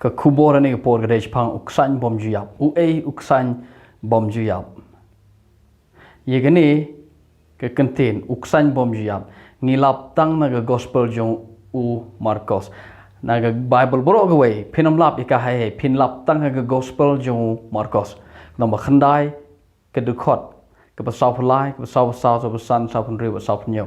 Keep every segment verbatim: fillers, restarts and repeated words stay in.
Ka khubor ha kane ka por ka dei shaphang u ksain bym ju ïap. U ei u ksain bym ju ïap? Ïa kane ka kyntien u ksain bym ju ïap ngi lap tang na ka gospel jong u Markos. Na ka Baibl baroh kawei phin ym lap ïa ka hi hi, phin lap tang ha ka gospel jong u Markos. Namba khyndai, ka dkhot, kaba sawphew lai, kaba sawphew saw, sawphew san, sawphew hynriew, sawphew hynñiew.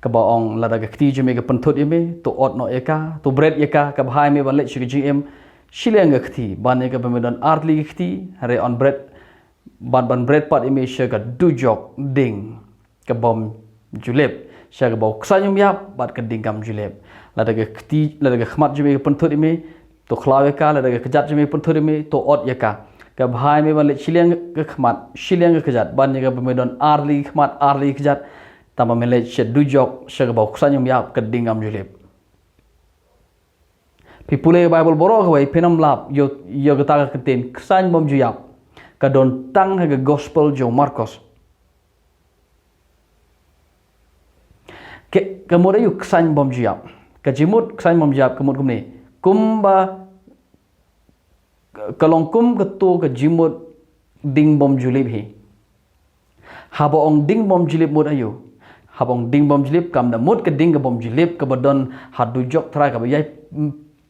Kaba ong, lada ka kti jong me ka pynthut ïa me, to ot noh ïa ka, to bret ïa ka, kaba bha ïa me ban leit sha ka jingim shiliang ka kti, ban ïa kaba me don ar tylli ki kti, hynrei yn bret, ban, ban bret pat ïa me sha ka dujok ding ka bym ju lip, sha kaba u ksain um ïap bad ka ding kam ju lip. Lada ka kti, lada ka khmat jong me ka pynthut ïa me, to khlaw ïa ka, lada ka kjat jong me ka pynthut ïa me, to ot ïa ka. Kaba bha ïa me ban leit shiliang ka khmat, shiliang ka kjat, ban ïa kaba me don ar tylli ki khmat, ar tylli ki kjat, tang ba me leit sha dujok, sha kaba u ksain um ïap, ka ding kam ju lip. Phi pule Baibl baroh kawei phin ym lap ïa, ïa kata ka kyntien ksain bym ju ïap. Ka don tang ha ka gospel jong u Markos. Ka, ka mut aïu ksain bym ju ïap? Ka jingmut ksain bym ju ïap ka mut kumne. Kumba, ka long kum kato ka jingmut ding bym ju lip hi. Haba ong ding bym ju lip mut aïu? Haba ong ding bym ju lip kam da mut ka ding ka bym ju lip kaba don ha dujok Trai kaba ïai,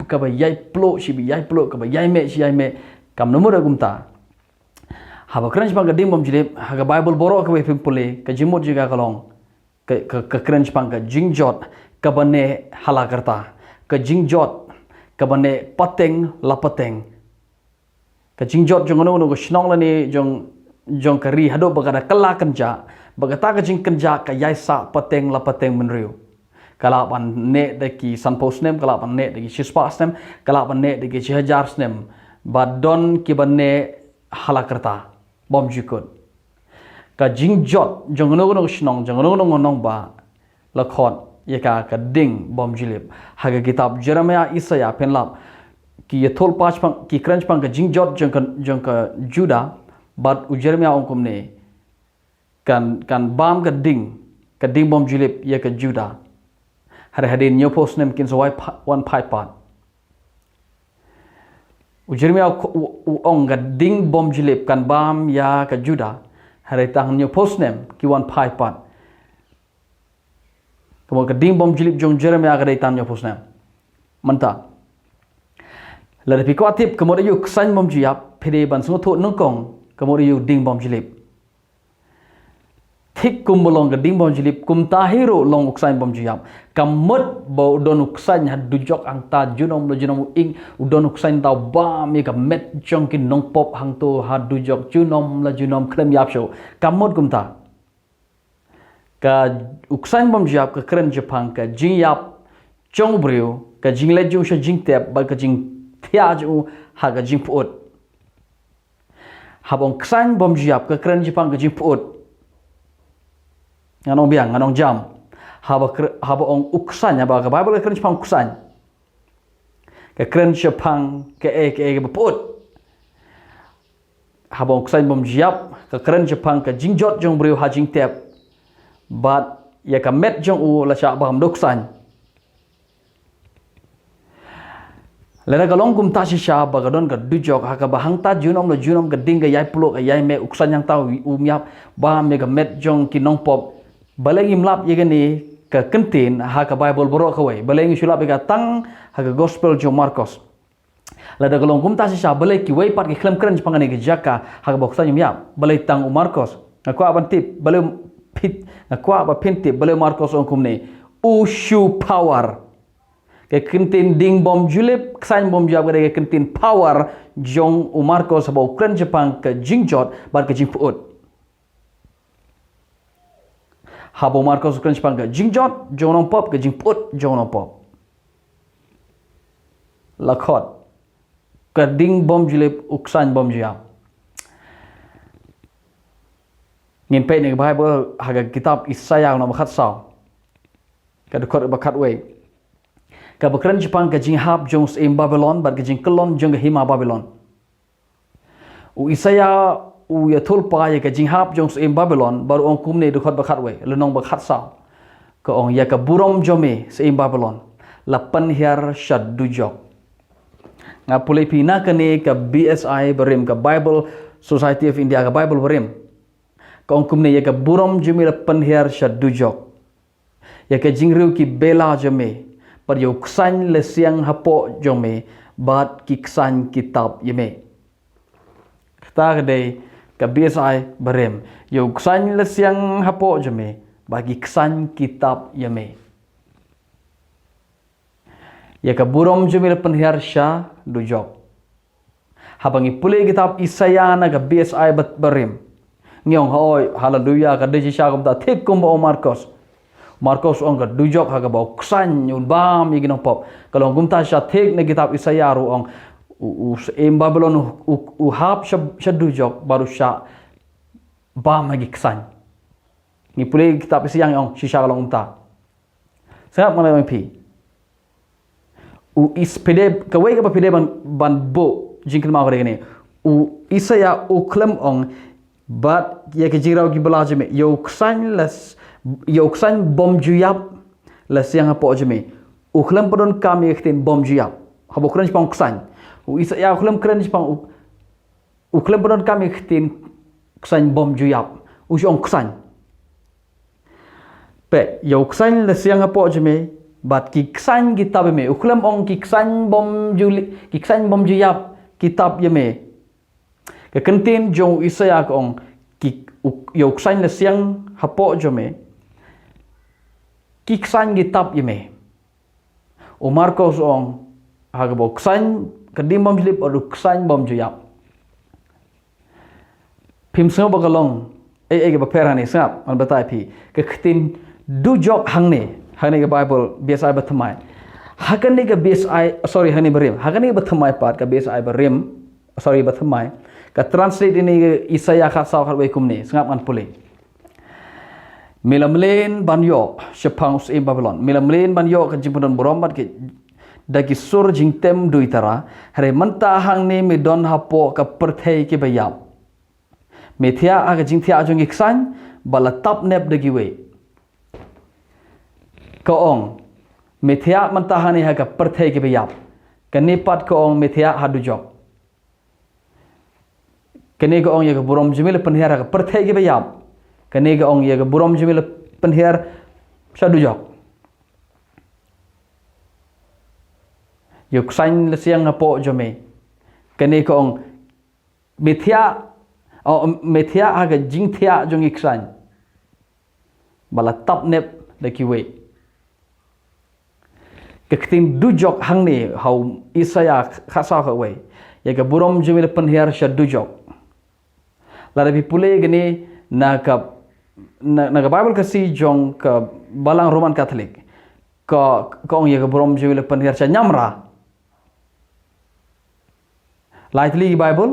kaba ïai pluh, shi ba ïai pluh, kaba ïai meh, shi ïai meh. Kam da mut kumta. Haba kren shaphang ka ding bym ju lip, ha ka Baibl baroh kaba phin pule, ka jingmut jong ka ka long, ka, ka, ka kren shaphang ka jingjot kaba neh ha la karta. Ka jingjot kaba neh pateng la pateng. Ka jingjot jong kano kano ka shnong lane jong, jong ka ri haduh ba ka da kylla kynjah, ba kata ka jingkynjah ka ïai sah pateng la pateng bynriew. Ka lah ban neh da ki sanphew snem, ka lah ban neh da ki shispah snem, ka lah ban neh da ki shihajar snem. Ba don kiba neh ha la karta bym ju kut. Ka jingjot jong kano kano ka shnong, jong kano kano ka nongbah, la khot ïa ka ka ding bym ju lip. Ha ka kitab Jeremiah, Isaiah phin lap, ki ïathuhpaw shaphang, ki kren shaphang ka jingjot jong ka, jong ka Judah, bad u Jeremiah ong kumne, kan, kan bam ka ding, ka ding bym ju lip ïa ka Judah. Hynrei hadien hynñiewphew snem kin sa wan pha-, wan phai pat. U Jeremiah u, u, u ong ka ding bym ju lip kan bam ïa ka Judah. Hynrei tang hynñiewphew snem ki wan phai pat. Ka mut ka ding bym ju lip jong u Jeremiah ka dei tang hynñiewphew snem. Mynta, lada phi kwah tip ka mut aïu ksain bym ju ïap, phi dei ban sngewthuh nyngkong ka mut aïu ding bym ju lip. Thik kumba long ka ding bym ju lip, kumta hi ruh long u ksain bym ju ïap. Kam mut ba u don u ksain ha dujok hangta junom la junom, u ing, u don u ksain hangta u bam ïa ka met jong ki nongpop hangto ha dujok junom la junom khlem ïap shuh. Kam mut kumta. Ka u ksain bym ju ïap ka kren shaphang ka jingïap jong u briew, ka jingleit jong u sha jingtep, bad ka jingthiah jong u ha ka jingpyut. Haba ong ksain bym ju ïap ka kren shaphang ka jingpyut. Ngan ong biang, ngan ong jam. Haba kre-, haba ong u ksain, haba ka Baibl ka kren shaphang u ksain, ka kren shaphang kaei kaei kaba pyut. Haba ong ksain bym ju ïap ka kren shaphang ka jingjot jong u briew ha jingtep, bad ïa ka met jong u la shah bam da u ksain. Lada ka long kumta shisha ba ka don ka dujok ha kaba hangta junom la junom ka ding ka ïai pluh ka ïai meh, u ksain hangta u, um ïap, bam ïa ka met jong ki nongpop. Balei ngim lap ïa kane ka kyntien ha ka Baibl baroh kawei? Balei ngi shu lap ïa ka tang ha ka gospel jong u Markos? Lada ka long kumta shisha balei kiwei pat ki khlem kren shaphang kane ka jaka ha kaba u ksain um ïap? Balei tang u Markos? Nga kwah ban tip, balei phi, nga kwah ba phin tip balei u Markos u ong kumne. U shu power. Ka kyntien ding bym ju lip, ksain bym ju ïap ka dei ka kyntien power jong u Markos haba u kren shaphang ka jingjot bad ka jingpyut. Haba u Markos u kren shaphang ka jingjot jong u nongpop, ka jingpyut jong u nongpop. La khot. Ka ding bym ju lip, u ksain bym ju ïap. Ngin peit na ka Baibl ha ka kitab Isaiah lynnong ba khatsaw, ka dkhot ba khatwei. Kaba kren shaphang ka jinghap jong u syiem Babilon bad ka jingkyllon jong ka hima Babilon. U Isaiah u ïathuhpaw ïa ka jinghap jong u syiem Babilon, bad u ong kumne, dkhot ba khatwei, lynnong ba khatsaw. Ka ong, ïa ka burom jong me, syiem Babilon, la pynhiar sha dujok. Nga pule phi na kane ka B S I barim, ka Bible Society of India, ka Bible barim. Ka ong kumne, ïa ka burom jong me la pynhiar sha dujok, ïa ka jingriew ki bela jong me, bad ïa u ksain lesiang hapoh jong me, bad ki ksain ki tap ïa me. Kata ka dei ka B S I barim. Ïa u ksain lesiang hapoh jong me, bad ki ksain ki tap ïa me. Ïa ka burom jong me la pynhiar sha dujok. Haba ngi pule kitab Isaiah na ka B S I ba, barim, ngi ong, "Hoi, haleluya, ka dei shisha kumta, thik kumba ong Markos." Markos ong ka dujok ha kaba u ksain un bam ïa ki nongpop. Ka long kumta shisha, thik na kitab Isaiah ruh ong, u, u syiem Babilon u, u, u hap sha, sha dujok bad u shah bam ha ki ksain. Ngi pule kitab Isaiah ngi ong shisha ka long kumta. Sngap ma nga ong ïa phi. U Is-, phi dei, kawei kaba phi dei ban, ban buh jingkynmaw ka dei kane. U Isaiah u khlem ong, "Bad ïa ka jingriew ki bela jong me, ïa u ksain les, ïa u ksain bym ju ïap lesiang hapoh jong me." U khlem pyndonkam ïa ka ktien bym ju ïap. Haba u kren shaphang u ksain, u Isaiah u khlem kren shaphang u, u khlem pyndonkam ïa ka ktien ksain bym ju ïap. U shu ong ksain. Peit, ïa u ksain lesiang hapoh jong me, bad ki ksain ki tap ïa me. U khlem ong ki ksain bym ju li-, ki ksain bym ju ïap ki tap ïa me. Ka ktien jong u Isaiah ka ong, ki, u, ïa u ksain lesiang hapoh jong me, ki ksain ki tap ïa me. U Markos u ong, ha kaba u ksain ka dei bym ju lip, bad u ksain bym ju ïap. Phim sngewbha ka long, eh, eh, kaba pher hangne, sngap, ngan batai phi. Ka ktien dujok hangne, hangne ka Bible, B S I bathymmai. Ha kane ka B S I, sorry, hangne barim. Ha kane bathymmai pat, ka B S I barim, sorry, bathymmai. Ka translate ïa kane ka Isaiah khatsaw khatwei kumne, sngap ngan pule. Me la mlien ban ïoh shaphang u syiem Babilon. Me la mlien ban ïoh ka jingpyndon burom bad ki, da ki sur jingtem duitara. Hynrei mynta hangne me don hapoh ka pyrthei kiba ïap. Me thiah ha ka jingthiah jong ki ksain, ba la tap nep da kiwei. Ka ong, me thiah mynta hangne ha ka pyrthei kiba ïap. Kane pat ka ong me thiah ha dujok. Kane ka ong ïa ka burom jong me la pynhiar ha ka pyrthei kiba ïap. Kane ka ong ïa ka burom jong me la pynhiar sha dujok. Ïa u ksain lesiang hapoh jong me. Kane ka ong me thiah, oh, me thiah ha ka jingthiah jong ki ksain, ba la tap nep da kiwei. Ka ktien dujok hangne ha u Isaiah khatsaw khatwei. Ïa ka burom jong me la pynhiar sha dujok. Lada phi pule kane na ka, na, na ka Bible Khasi jong ka Balang Roman Catholic, ka, ka ong ïa ka burom jong me la pynhiar sha ñiamra. Lai tylli ki Bible,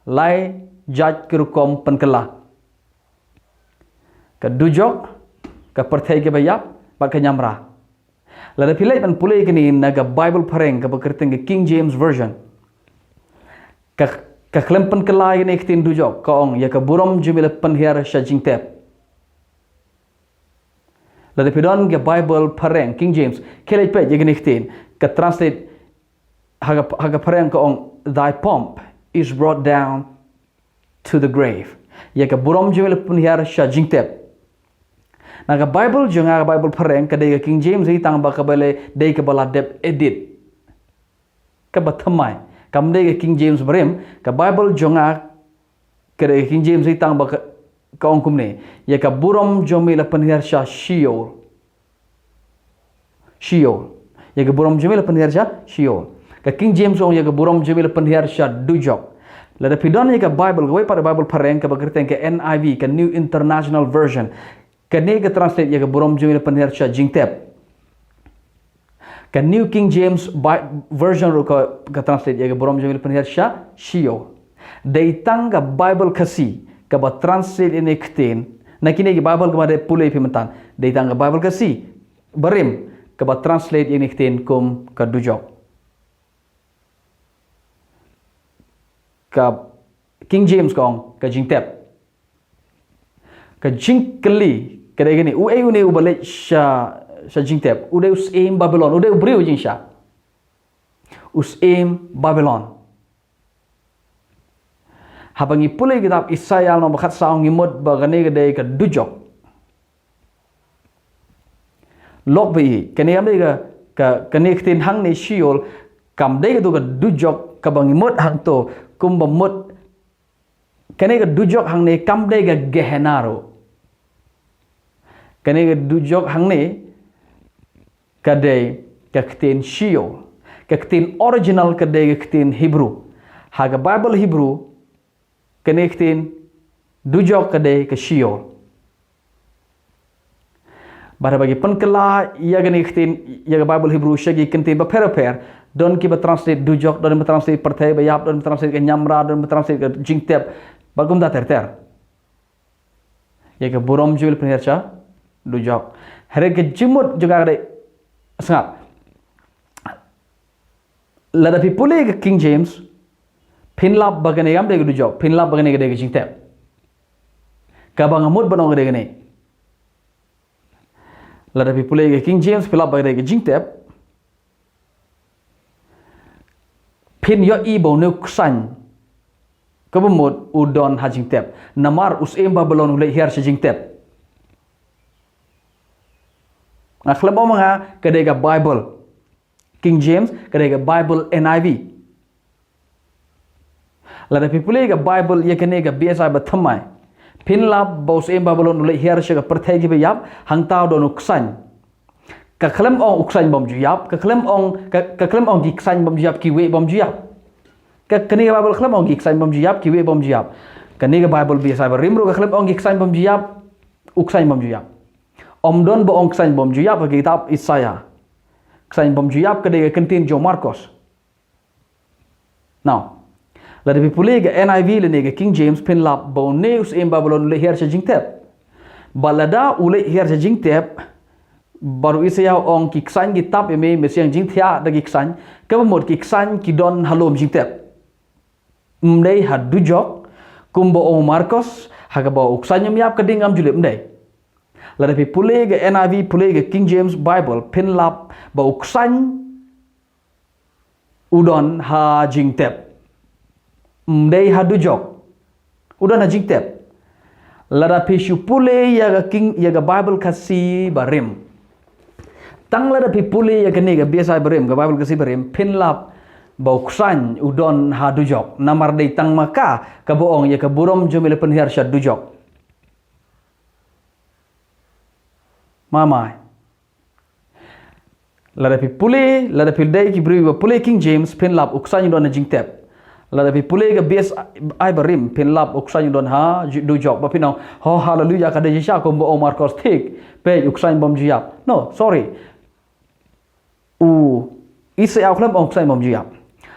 lai jait ki rukom pynkylla. Ka dujok, ka pyrthei kiba ïap, bad ka ñiamra. Lada phi leit ban pule kane na ka Bible phareng kaba kyrteng ka King James Version, ka, ka khlem pynkylla ïa kane ka ktien dujok, ka ong ïa ka burom jong me la pynhiar sha jingtep. Lada phi don ka Bible phareng King James, khie leit peit ïa kane ka ktien, ka translate ha ka, ha ka phareng ka ong, "Thy pomp is brought down to the grave." Ïa ka burom jong me la pynhiar sha jingtep. Na ka Bible jong nga, ka Bible phareng, ka dei ka King James hi, tang ba kaba la dei kaba la dep edit. Kaba thymmai. Kam dei ka King James barim, ka Bible jong nga, ka dei ka King James hi, tang ba ka, ka ong kumne. Ïa ka burom jong me la pynhiar sha Sheol. Sheol. Ïa ka burom jong me la pynhiar sha Sheol. Ka King James ong ïa ka burom jong me la pynhiar sha dujok. Lada phi don ïa ka Bible, kawei pat ka Bible phareng kaba kyrteng ka N I V, ka New International Version. Kane ka translate ïa ka burom jong me la pynhiar sha jingtep. Ka New King James Bi-, Version ruh ka, ka translate ïa ka burom jong me la pynhiar sha Sheol. Dei tang ka Bible Khasi kaba translate ïa kane ka ktien. Na kine ki Bible kaba dei pule phi mynta, dei tang ka Bible Khasi barim kaba translate ïa kane ka ktien kum ka dujok. Ka King James ka ong ka jingtep. Ka jingkylli ka dei kane, uei une uba leit sha, sha jingtep? U dei u syiem Babilon, u dei u briew jingshisha. U syiem Babilon. Haba ngi pule kitab Isaïah lynnong ba khatsaw ngi mut ba kane ka dei ka dujok. Lok ba i, kane kam dei ka, ka, kane ka ktien hangne Sheol, kam dei ka tu ka dujok kaba ngi mut hangto, kumba mut, kane ka dujok hangne kam dei ka Gehenna ruh. Kane ka dujok hangne, ka dei ka ktien Sheol. Ka ktien original ka dei ka ktien Hebrew. Ha ka Bible Hebrew, kane ka ktien dujok ka dei ka Sheol. Bad haba ngi pynkylla ïa kane ka ktien, ïa ka Bible Hebrew sha ki kyntien bapher bapher, don kiba translate dujok, don kiba translate pyrthei ba ïap, don kiba translate ka ñiamra, don kiba translate ka jingtep. Bad kumta ter ter. Ïa ka burom jong u la pynhiar sha dujok. Hynrei ka jingmut jong nga ka dei, sngap. Lada phi pule ka King James, phin lap ba kane kam dei ka dujok, phin lap ba kane ka dei ka jingtep. Kaba nga mut ban ong ka dei kane. Lada phi pule ka King James, phin lap ba ka dei ka jingtep. Phin ïohi ba une u ksain, kaba mut u don ha jingtep. Namar u syiem Babilon u leit hiar sha jingtep. Nga khlem ong ma nga ka dei ka Bible King James, ka dei ka Bible N I V. Lada phi pule ka Bible ïa kane ka B S I bathymmai, phin lap ba u syiem Babilon u leit hiar sha ka pyrthei kiba ïap, hangta u don u ksain. Ka khlem ong u ksain bym ju ïap, ka khlem ong, ka, ka khlem ong ki ksain bym ju ïap, kiwei bym ju ïap. Ka, kane ka Bible khlem ong ki ksain bym ju ïap, kiwei bym ju ïap. Kane ka Bible B S I barim ruh ka khlem ong ki ksain bym ju ïap, u ksain bym ju ïap. Ym don ba ong ksain bym ju ïap ha ka kitab Isaïah. Ksain bym ju ïap ka dei ka kyntien jong u Markos. Now, lada phi pule ka N I V lane ka King James, phin lap ba une u syiem Babilon u leit hiar sha jingtep. Bad lada u leit hiar sha jingtep, bad u Isaïah u ong ki ksain ki tap ïa me, me seng jingthiah da ki ksain, kaba mut ki ksain ki don ha lum jingtep. Ym dei ha dujok, kumba ong u Markos, ha kaba u ksain um ïap ka ding kam ju lip, ym dei. Lada phi pule ka N I V, pule ka King James Bible, phin lap ba u ksain u don ha jingtep. Ym dei ha dujok. U don ha jingtep. Lada phi shu pule ïa ka King, ïa ka Bible Khasi barim. Tang lada phi pule ïa kane ka B S I barim, ka Bible Khasi barim, phin lap ba u ksain u don ha dujok. Namar dei tang ma ka, kaba ong ïa ka burom jong me la pynhiar sha dujok. Mamai. Lada phi pule, lada phi dei ki briew ba pule King James, phin lap u ksain u don ha jingtep. Lada phi pule ka B S I barim, phin lap u ksain u don ha ju-, dujok. Ba phin ong, "Ho, haleluya, ka dei shisha kumba ong u Markos, thik. Peit u ksain bym ju ïap." No, sorry. U Isaïah u khlem ong u ksain bym ju ïap.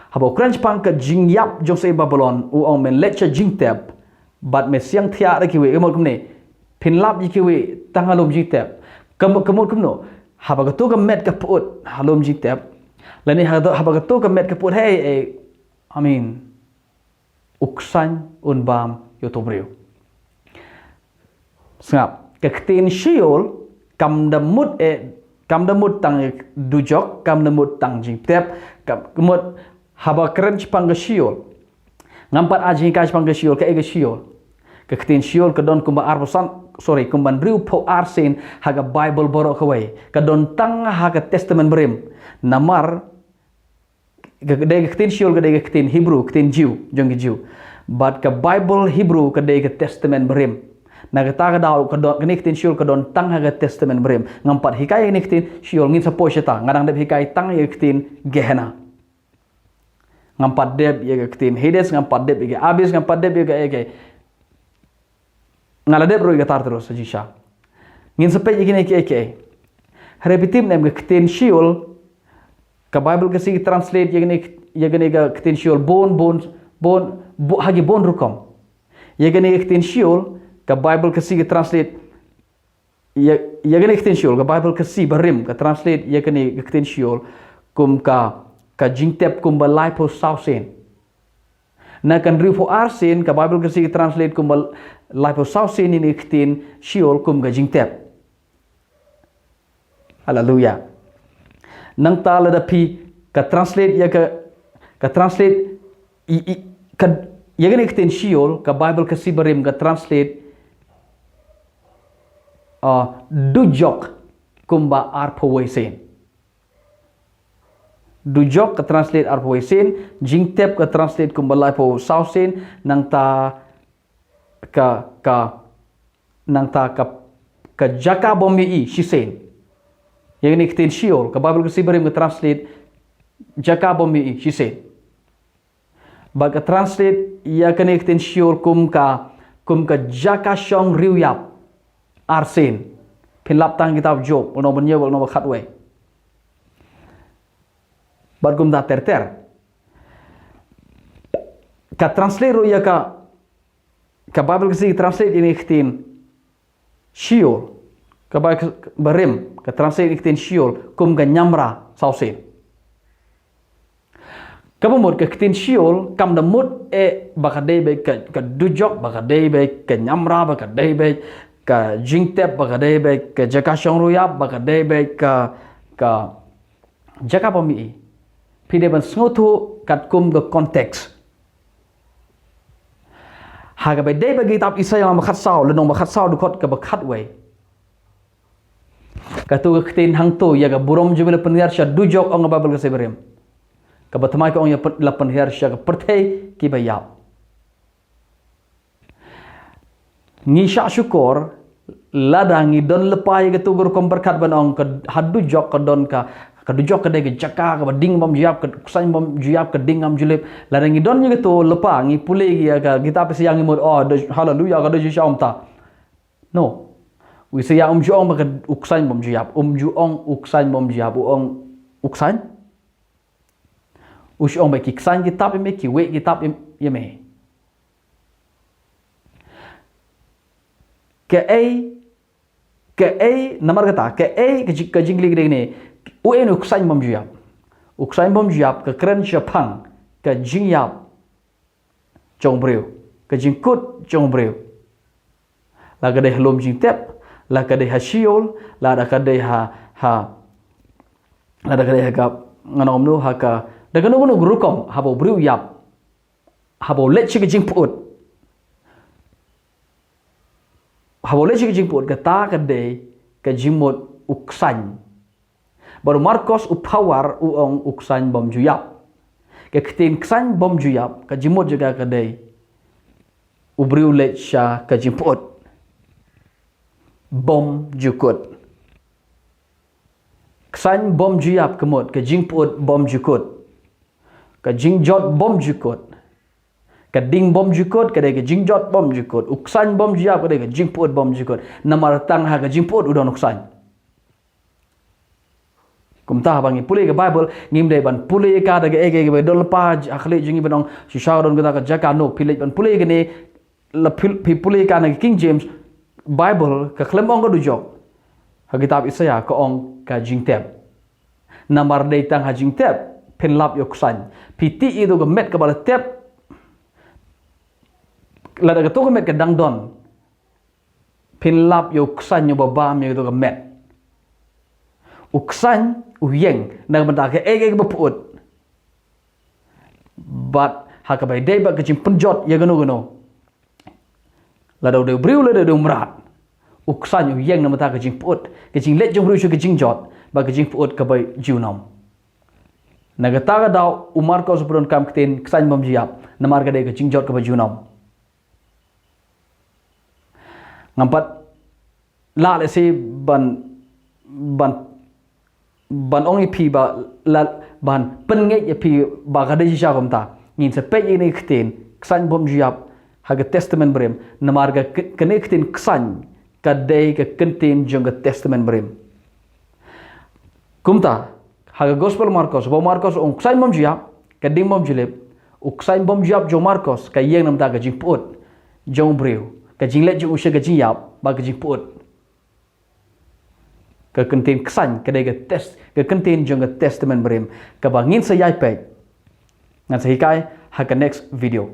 Haba u kren shaphang ka jingïap jong u syiem Babilon, u ong men leit sha jingtep, bad me seng thiah da kiwei, ka mut kumne. Phin lap ïa kiwei tang ha lum jingtep. Ka mut, ka mut kumno, haba kato ka met ka pyut ha lum jingtep. Lane haba, haba kato ka met ka pyut, hei, eh, I mean, u ksain un bam ïa uto u briew. Sngap, ka ktien Sheol, kam da mut eh, kam da mut tang dujok, kam da mut tang jingtep, kam, ka mut haba kren shaphang ka Sheol. Ngam pat ai jinghikai shaphang ka Sheol, kaei ka Sheol. Ka ktien Sheol ka don kumba arphew san, sorry, kumba hynriewphew arsien ha ka Bible baroh kawei. Ka don tang ha ka Testament barim. Namar ka, ka dei ka ktien Sheol, ka dei ka ktien Hebrew, ktien Jiw, jong ki Jiw. Bad ka Bible Hebrew ka dei ka Testament barim. Na kata ka daw ka don, kane ka ktien Sheol ka don tang ha ka Testament barim. Ngam pat hikai ïa kane ka ktien Sheol, ngin sa poi shata, nga dang dep hikai tang ïa ka ktien Gehenna. Ngam pat dep ïa ka ktien Hades, ngam pat dep ïa ka Abyss, ngam pat dep ïa ka, ïa ka. Nga la dep ruh ïa ka tar terus sa jingshisha. Ngin sa peit ïa kine kiei kiei. Hynrei phi tip ne em ka ktien Sheol, ka Bible Khasi ka translate ïa kane, ïa kane ka ktien Sheol bun, bun, bun, bu-, ha ki bun rukom. Ïa kane ka ktien Sheol, ka Bible Khasi ka translate, ïa, ïa kane ka ktien Sheol, ka Bible Khasi barim, ka translate ïa kane ka ktien Sheol, kum ka, ka jingtep kumba laiphew saw sien. Na ka hynriewphew arsien, ka Bible Khasi ka translate kumba laiphew saw sien ïa kane ka ktien Sheol kum ka jingtep. Haleluya. Nangta lada phi Ka translate ïa ka, ka translate i, i, ka, ïa kane ka ktien Sheol, ka Bible Khasi Barim ka translate, ah, dujok kumba arphew wei sien. Dujok ka translate arphew wei sien, jingtep ka translate kumba laiphew saw sien, nangta ka, ka, nangta ka, ka jaka bym ïohi shisien. Ïa kane ka ktien Sheol, ka Bible Khasi Barim ka translate jaka bym ïohi shisien. Bad ka translate ïa kane ka ktien Sheol kum ka, kum ka jaka shong riewïap arsien. Phin lap tang kitab Job, u nong ba hynñiew, u nong ba khatwei. Bad kumta ter ter. Ka translate ruh ïa ka, ka Bible Khasi translate ïa kane ka ktien Sheol. Ka Bible Barim ka translate ïa kane ka ktien Sheol kum ka ñiamra saw sien. Kaba mut ka ktien Sheol kam da mut eh ba ka dei beit ka, ka dujok, ba ka dei beit ka ñiamra, ba ka dei beit ka jingtep, ba ka dei beit ka jaka shong riewïap, ba ka dei beit ka, ka jaka bym ïohi. Phi dei ban sngewthuh katkum ka context. Ha kaba ïadei bad ka kitab Isaïah lynnong ba khatsaw, lynnong ba khatsaw, dkhot kaba khatwei. Katto ka ktien hangto ïa ka burom jong me la pynhiar sha dujok, ong ka Bible Khasi Barim. Kaba thymmai ka ong ïa pyn-, la pynhiar sha ka pyrthei kiba ïap. Ngi shah shukor lada ngi don lypa ïa kato ka rukom pyrkhat ban ong ka ha dujok ka don ka, ka dujok ka dei ka jaka kaba ding bym ju ïap, ka u ksain bym ju ïap, ka ding bym ju lip. Lada ngi don ïa kato lypa, ngi pule ïa ka kitab Isaïah, ngi mut, oh, da, haleluya, ka dei Jishu, ym ta. No. U Isaïah um ju ong ba ka u ksain bym ju ïap, um ju ong u ksain bym ju ïap, u ong u ksain. U shu ong ba ki ksain ki tap ïa me, ki weh ki tap ïa me. Kaei, kaei, namar kata, kaei ka ji-, ka jingkylli ka dei kane. Uei u ksain bym ju ïap? U ksain bym ju ïap ka kren shaphang ka jingïap jong u briew, ka jingkut jong u briew. La ka dei ha lum jingtep, la ka dei ha Sheol, lada ka dei ha, ha, lada ka dei ha ka, ngan ong kumno, ha ka, da kano kano ka rukom, haba u briew u ïap, haba u leit sha ka jingpyut. Haba u leit sha ka jingpyut, kata ka dei ka jingmut u ksain. Bad u Markos u power u ong u ksain bym ju ïap. Ka ktien ksain bym ju ïap, ka jingmut jong ka ka dei u briew u leit sha ka jingpyut. Bym ju kut. Ksain bym ju ïap ka mut, ka jingpyut bym ju kut. Ka jingjot bym ju kut. Ka ding bym ju kut, ka dei ka jingjot bym ju kut. U ksain bym ju ïap, ka dei ka jingpyut bym ju kut. Namar tang ha ka jingpyut u don u ksain. Kumta haba ngi pule ka Bible, ngim dei ban pule ïa ka da kaei kaei kaba don lypa ha khlieh jong ngi ban ong, shisha ka don kata ka jaka, no, phi leit ban pule ïa kane, la phi, phi pule ïa ka na ka King James Bible, ka khlem ong ka dujok. Ha kitab Isaïah ka ong ka jingtep. Namar dei tang ha jingtep phin lap ïa u ksain. Phi tih ïa kato ka met kaba la tep. Lada kato ka met ka dang don, phin lap ïa u ksain uba bam ïa kato ka met. U ksain u ïeng na ka bynta kaei kaei kaba pyut. Bad ha kaba ïadei bad ka jingpynjot ïa kano kano, lada u dei u briew, lada u dei u mrad, u ksain u ïeng na ka bynta ka jingpyut, ka jingleit jong u briew sha ka jingjot, bad ka jingpyut kaba junom. Na kata ka daw u Markos u pyndonkam ktien ksain bym ju ïap, namar ka dei ka jingjot kaba junom. Ngam pat lah lehse ban, ban, ban ong ïa phi ba la, ban pynngeit ïa phi ba ka dei shisha kumta. Ngin sa peit ïa kane ka ktien ksain bym ju ïap ha ka Testament Barim, namar ka k-, kane ka ktien ksain ka dei ka kyntien jong ka Testament Barim. Kumta ha ka Gospel Markos, ba u Markos u ong u ksain bym ju ïap, ka ding bym ju lip, u ksain bym ju ïap jong u Markos ka ïeng na ka bynta ka jingpyut jong u briew, ka jingleit jong u sha ka jingïap bad ka jingpyut. Ka kyntien ksain ka dei ka test, ka kyntien jong ka Testament Barim, kaba ngin sa ïai peit. Ngan sa hikai ha ka next video.